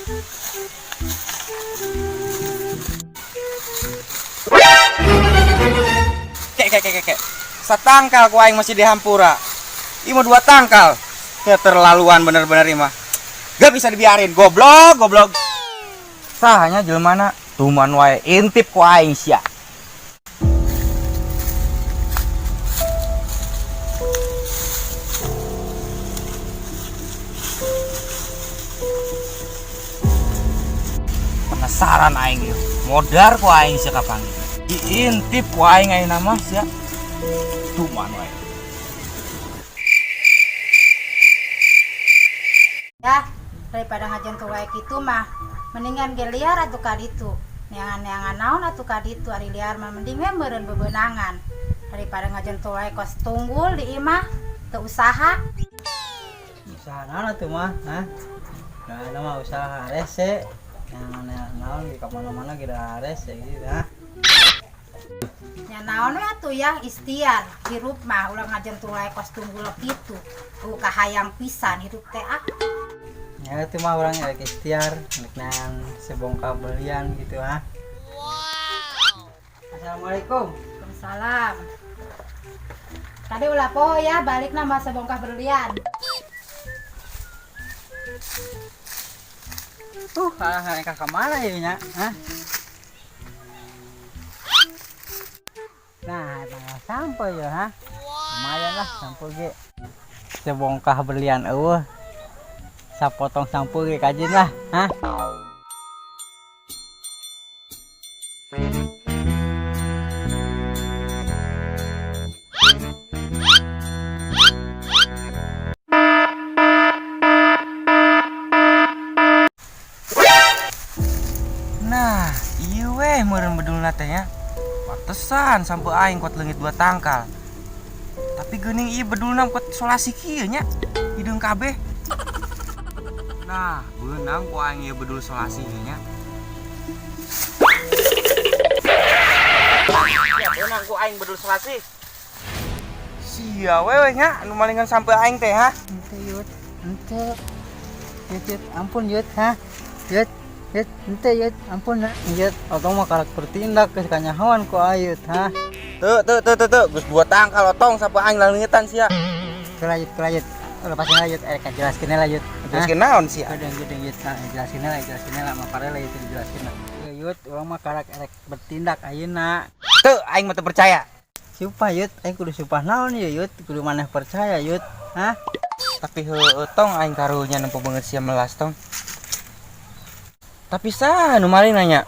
Kek kek kek kek. Satangkal ku aing masih dihampura. Ieu mah dua tangkal. Keterlaluan bener-bener ieu mah. Gak bisa dibiarin, goblok, goblok. Sahanya jelmana tuman wae intip ku aing sia. Penasaran aing ieu. Modar ku aing sia kapan. Diintip ku aing ayeuna mah sia. Tuman wae. Ya, daripada ngajentul wae kitu mah mendingan ge liar atuh ka ditu. Neangan-neangan naon atuh ka ditu, ari liar mah mending we meureun bebenangan. Daripada ngajentul wae kos tunggul di imah teu usaha. Usaha naon atuh mah, hah? Nah, mah usaha rese. Yang naon di mana-mana kita rese gitu, ha? Nya naon we atuh ya istiar hirup mah ulah ngajentul wae kos tunggul kitu. Kahayang pisan hirup teh ah. Ya itu mah orang rek ikhtiar, rek nang sebongkah belian gitu, ha. Wow. Assalamualaikum. Waalaikumsalam. Tadi ulah poho ya balikna mah sebongkah berlian. Kalah mereka kemana ya nya? Hah? Nah, tanggal sampo ya, ha? Lumayan lah sampo ge. Sebongkah berlian eueuh. Sapotong sampo ge kajin lah, ha? Nah, ieu weh meureun bedulna teh nya. Pantesan sampe aing kuat leungit dua tangkal. Tapi geuning ieu bedulna kuat solasi kieu nya. Hideung kabeh. Nah, beunang ku aing ieu bedul solasi ieu nya. Ya beunang ku aing bedul solasi. Sia we we nya anu malingan sampe aing teh ha. Henteu yut, henteu. Yut, yut, ampun yut, ha. Yut, yut, henteu yut, ampun yut. Otong mah karak bertindak geus kanyahoan ku ayut, ha. Teu, teu, teu, teu, teu, geus dua tangkal otong sampe aing leungitan sia. Kelayut, kelayut. Lepasin lah yut, jelaskin lah yut. Jelaskin naon sia? Gedeng, gedeng yut, nah, jelasin lah, jelasin lah, mapare lah yut, dijelasin lah. Yut, urang mah karak erek bertindak ayeuna. Teu, aing mah teu percaya. Sumpah yut, aing kudu sumpah naon ya yut, kudu maneh percaya yut. Hah? Tapi heueuh tong aing karunya nempo beungeut sia melas tong. Tapi saha nu maling nanya?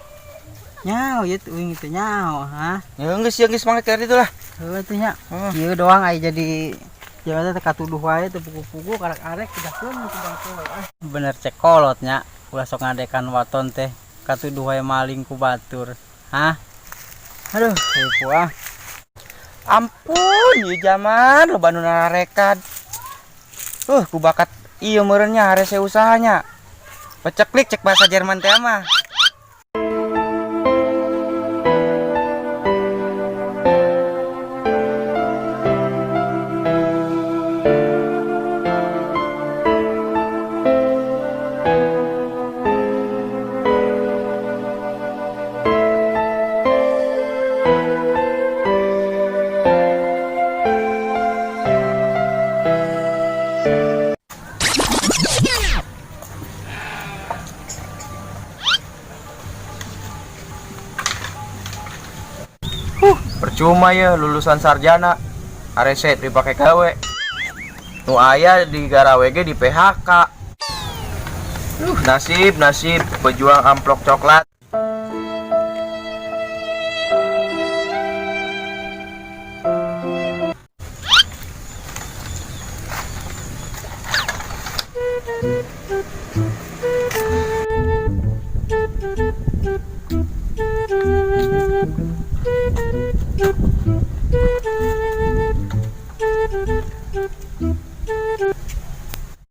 Nyaho yut, uing itu nyaho, ha? Ya geus sia geus mangkat ka ditu lah. Heueuh teh nya. Heeh. Ieu doang aing jadi jangan teh katuduh wae teu pugu-pugu karek arek udah keun ku batur ah. Bener cek kolot nya, ulah sok ngadekan waton teh katuduh wae maling ku batur. Hah? Aduh, ripu ah. Ampun, ieu zaman loba nu nararekad. Ku bakat ieu meureun nya harese usahanya. Peceklik cek bahasa Jerman teh mah. Percuma ya lulusan sarjana arese dipake gawe. Nu aya di garawe ge di PHK. Nasib nasib pejuang amplok coklat.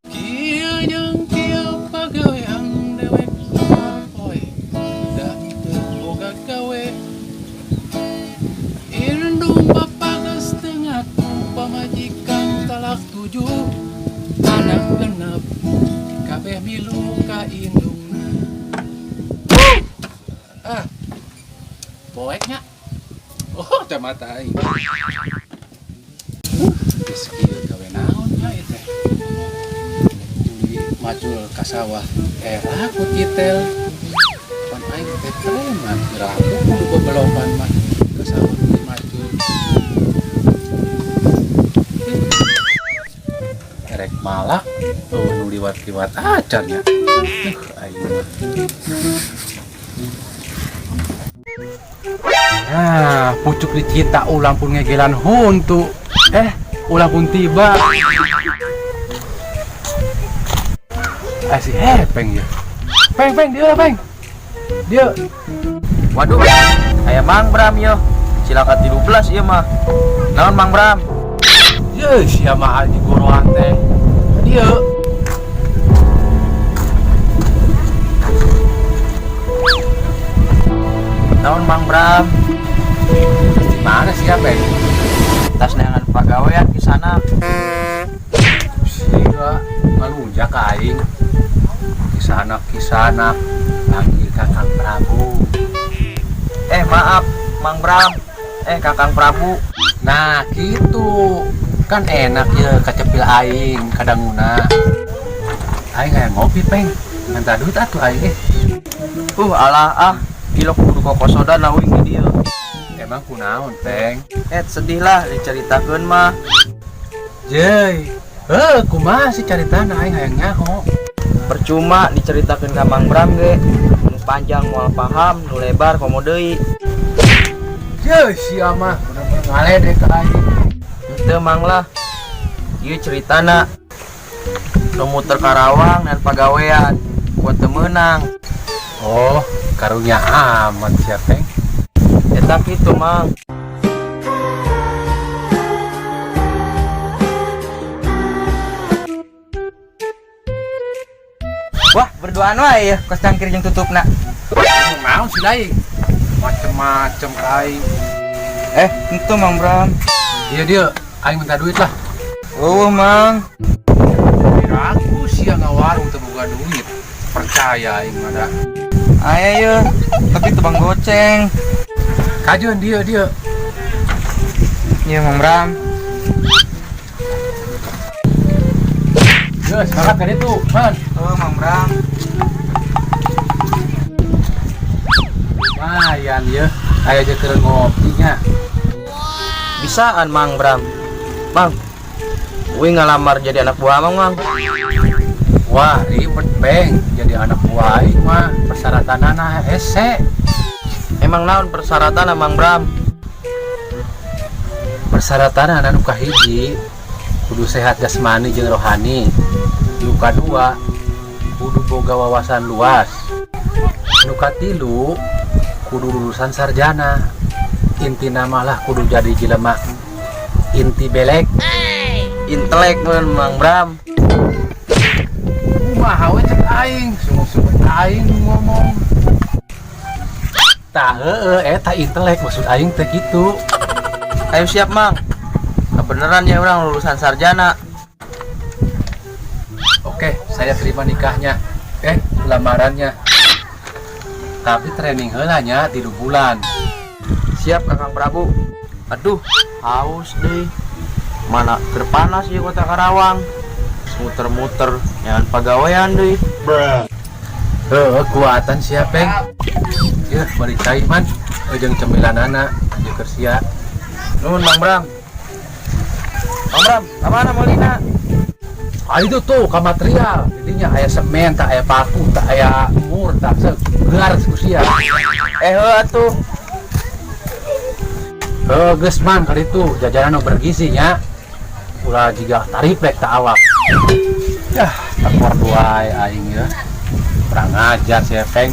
Kieu jeung kieu pagawean dewek poe da teu boga gawe. Indung bapa geus teu ngaku pamajikan talak 7 anak 6 kabeh milu Kacamata aing. Geus kieu gawe naon nya ieu teh? Uli macul ka sawah era ku kitel. Pan aing teh preman, raku kudu bebelokan mah ka sawah uli macul. Erek malak, oh nu liwat-liwat acan nya. Aing mah. Nah, pucuk dicinta ulang pun ngegelan huntu. Eh, ulang pun tiba. Eh, si Hepeng ya. Peng, peng, dia peng. Dia. Waduh, aya Mang Bram yo. Silakan 13 ieu mah. Naon, Mang Bram? Ye, siapa di goroan teh? Dia. Naon, Mang Bram? Di mana sih ya, Peng? Tas neangan pagawean di sana. Sia, ngalunjak ka aing. Kisanak kisanak panggil Kakang Prabu. Eh, maaf, Mang Bram. Eh, Kakang Prabu. Nah, gitu. Kan enak ya kacepil aing kadanguna. Aing kayak ngopi, Peng. Minta duit atuh aing eh. Alah ah. Gila kudu kokosodan lah uing di dieu. Emang kunaon, Peng? Eh, sedih lah diceritakeun mah. Jeuy. Heuh, kumaha sih caritana aing hayang nyaho. Percuma diceritakeun ka Mang Bram ge. Nu panjang moal paham, nu lebar komo deui. Jeuy, sia mah bener-bener ngaledek ka aing. Henteu, Mang lah. Ieu ceritana. Nu muter Karawang dan pagawean kuat teu meunang. Oh, karunya amat sia, Peng. Eta kitu, Mang. Wah, berduaan wae ya, kos cangkir jeung tutupna. Naon sih lain? Macem-macem ka aing. Eh, itu Mang Bram. Iya dia, aing minta duit lah. Oh, Mang. Aku sih ngawarung teu boga duit. Percaya aing mah da. Aya ye, tapi tebang goceng. Kajeun dia dia. Iya, Mang Bram. Geus, semangat kan itu, Man. Oh, Mang Bram. Lumayan ya, aya aja keur ngopinya. Bisaan, Mang Bram. Mang, uing ngalamar jadi anak buah Mang, Mang. Wah, ribet, Peng. Jadi anak buah aing mah persyaratanana hese. Emang naon persyaratan, Mang Bram? Persyaratan anu kahiji kudu sehat jasmani jeung rohani. Nu kadua kudu boga wawasan luas. Nu katilu kudu lulusan sarjana. Intina malah kudu jadi jelema inti belek. Intelek mun Mang Bram. Kumaha we cek aing, sungguh-sungguh aing ngomong. Tah heueuh eta intelek maksud aing teh kitu. Ayo siap, Mang. Kebenaran ya orang lulusan sarjana. Oke, saya terima nikahnya. Eh, lamarannya. Tapi training heula nya 3 bulan. Siap, Kakang Prabu. Aduh, haus deh. Mana keur panas ya kota Karawang. Muter-muter, jangan pagawean deh. Heueuh, kuatan sia, Peng. Yeuh, bari cai man. Jeung cemilanana, jeung keur sia. Nuhun, Mang Bram. Mang Bram, kamana meulina? Ah itu tuh ka material. Jadinya aya semen, tak aya paku, tak aya mur, tak segar ku sia. Eh, heuh atuh. Heuh, geus man kali itu jajanan nu bergizi nya. Ulah jiga tariflek tak awak. Yah, tekor wae aing ya. Kurang ajar si Epeng.